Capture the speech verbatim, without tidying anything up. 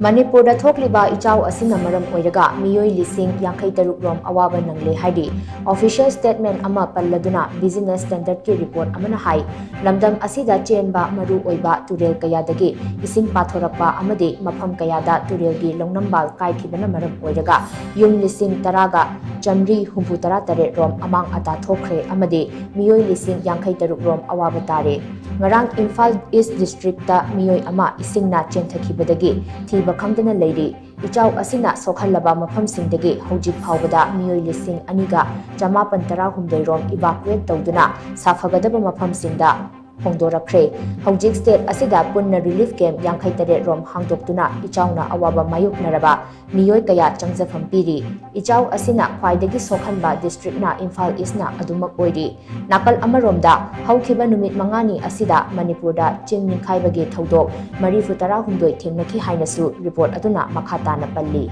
ꯃꯅꯤꯄꯨꯔꯗ ꯊꯣꯛꯂꯤꯕ ꯏꯆꯥꯎ ꯑꯁꯤꯅ ꯃꯔꯝ ꯑꯣꯏꯔꯒ ꯃꯤꯑꯣꯏ ꯂꯤꯁꯤꯡ ꯌꯥꯡꯈꯩ ꯇꯔꯨꯛ ꯔꯣꯝ ꯑꯋꯥꯕ ꯅꯪꯂꯦ ꯍꯥꯏꯔꯤ꯫ Official statement ꯑꯃ ꯄꯜꯂꯗꯨꯅ Business Standardꯀꯤ report ꯑꯃꯅ ꯍꯥꯏ, ꯂꯝꯗꯝ ꯑꯁꯤꯗ ꯆꯦꯟꯕ ꯃꯔꯨ ꯑꯣꯏꯕ ꯇꯨꯔꯦꯜ ꯀꯌꯥꯗꯒꯤ ꯏꯁꯤꯡ ꯄꯥꯊꯣꯔꯛꯄ ꯑꯃꯗꯤ ꯃꯐꯝ ꯀꯌꯥꯗ ꯇꯨꯔꯦꯜꯒꯤ ꯂꯧꯅꯝꯕꯥꯜ ꯀꯥꯏꯈꯤꯕꯅ ꯃꯔꯝ ꯑꯣꯏꯔꯒ ꯌꯨꯝ ꯂꯤꯁꯤꯡ ꯇꯔꯥꯒ ꯆꯥꯃꯔꯤ ꯍꯨꯝꯐꯨ ꯇꯔꯥ ꯇꯔꯦꯠ ꯔꯣꯝ ꯑꯃꯥꯡ ꯑꯇꯥ ꯊꯣꯛꯈ꯭ꯔꯦ ꯑꯃꯗꯤ ꯃꯤꯑꯣꯏ ꯂꯤꯁꯤꯡ ꯌꯥꯡꯈꯩ ꯇꯔꯨꯛ ꯔꯣꯝ ꯑꯋꯥꯕ ꯇꯥꯔꯦ꯫ ꯉꯔꯥꯡ ꯏꯝꯐꯥꯜ East Districtꯇ ꯃꯤꯑꯣꯏ ꯑꯃ ꯏꯁꯤꯡꯅ ꯆꯦꯟꯊꯈꯤꯕꯗꯒꯤ ꯊꯤꯕ ꯈꯪꯗꯅ ꯂꯩꯔꯤ꯫ ꯏꯆꯥꯎ ꯑꯁꯤꯅ ꯁꯣꯛꯍꯜꯂꯕ ꯃꯐꯝꯁꯤꯡꯗꯒꯤ ꯍꯧꯖꯤꯛ ꯐꯥꯎꯕꯗ ꯃꯤꯑꯣꯏ ꯂꯤꯁꯤꯡ ꯑꯅꯤꯒ ꯆꯃꯥꯄꯟ ꯇꯔꯥꯍꯨꯝꯗꯣꯏ ꯔꯣꯝ evacuate ꯇꯧꯗꯨꯅ ꯁꯥꯐꯒꯗꯕ ꯃꯐꯝꯁꯤꯡꯗ ꯍꯣꯡꯗꯣꯔꯛꯈ꯭ꯔꯦ꯫ ꯍꯧꯖꯤꯛ state ꯑꯁꯤꯗ ꯄꯨꯟꯅ relief camp ꯌꯥꯡꯈꯩ ꯇꯔꯦꯠ ꯔꯣꯝ ꯍꯥꯡꯗꯣꯛꯇꯨꯅ ꯏꯆꯥꯎꯅ ꯑꯋꯥꯕ ꯃꯥꯌꯣꯛꯅꯔꯕ ꯃꯤꯑꯣꯏ ꯀꯌꯥ ꯆꯪꯖꯐꯝ ꯄꯤꯔꯤ꯫ ꯏꯆꯥꯎ ꯑꯁꯤꯅ ꯈ꯭ꯋꯥꯏꯗꯒꯤ ꯁꯣꯛꯍꯟꯕ districtꯅ ꯏꯝꯐꯥꯜ Eastꯅ ꯑꯗꯨꯃꯛ ꯑꯣꯏꯔꯤ꯫ ꯅꯥꯀꯜ ꯑꯃꯔꯣꯝꯗ, ꯍꯧꯈꯤꯕ ꯅꯨꯃꯤꯠ ꯃꯉꯥꯅꯤ ꯑꯁꯤꯗ ꯃꯅꯤꯄꯨꯔꯗ ꯆꯤꯡ ꯅꯤꯡꯈꯥꯏꯕꯒꯤ ꯊꯧꯗꯣꯛ ꯃꯔꯤꯐꯨ ꯇꯔꯥꯍꯨꯝꯗꯣꯏ ꯊꯦꯡꯅꯈꯤ ꯍꯥꯏꯅꯁꯨ report ꯑꯗꯨꯅ ꯃꯈꯥ ꯇꯥꯅ ꯄꯜꯂꯤ꯫